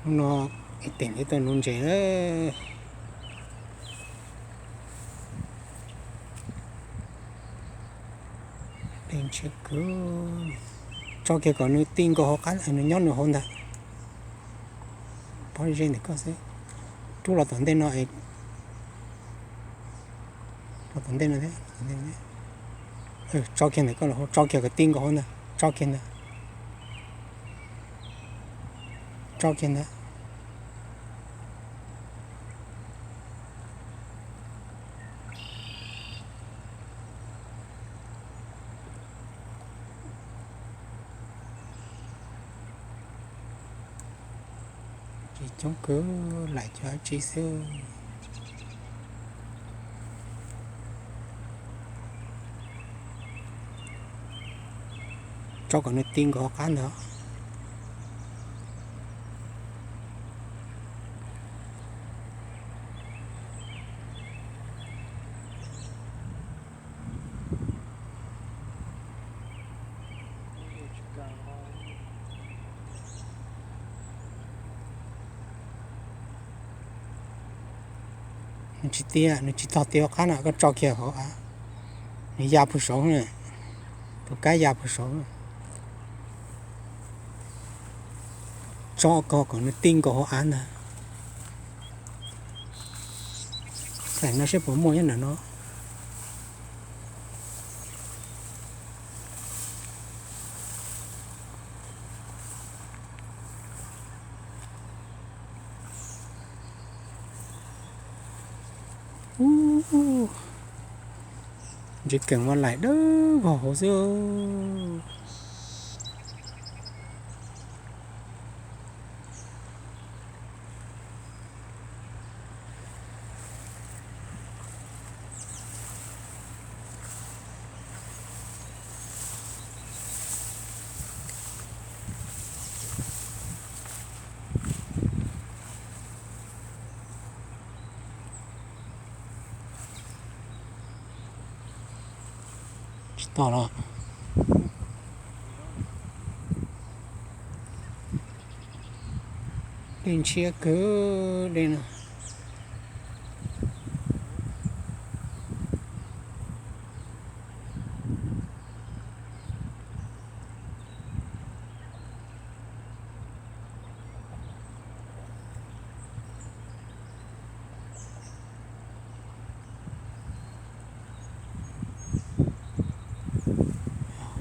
Hnub no ib teem li tuaj nuv ntses na. Dej ntshiab kawg. Tso kiag kom nws ti nkaus hauv qab, nws nyob nws hauv ntag. Pob zeb ntawm koj xwb. Rub los tom ntej no es, los tom ntej no thiab. Tso kiag ntawm koj los hauv, tso kiag kom ti nkaus hauv ntag, tso kiag ntag. Tso kiag ntag. Tsis coob kawg, laim cov dab tsi xwb. Tso kom nws ti nkaus hauv qab ntag. Nws tsis tiaj, nws tsis tog ti hauv qab no, koj tso kiag hauv av. Nws ya puag saud na, tus kab ya puag saud. Tso kiag kom nws ti nkaus hauv av ntag. Laim no seb puas muaj nyob ntawm no. Ntses keem mas laim dawb vog hauv xwb. Tsis tog los. Dej ntshiab kawg dej no.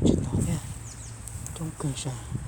Tsis tau thiab, coob kawg sav.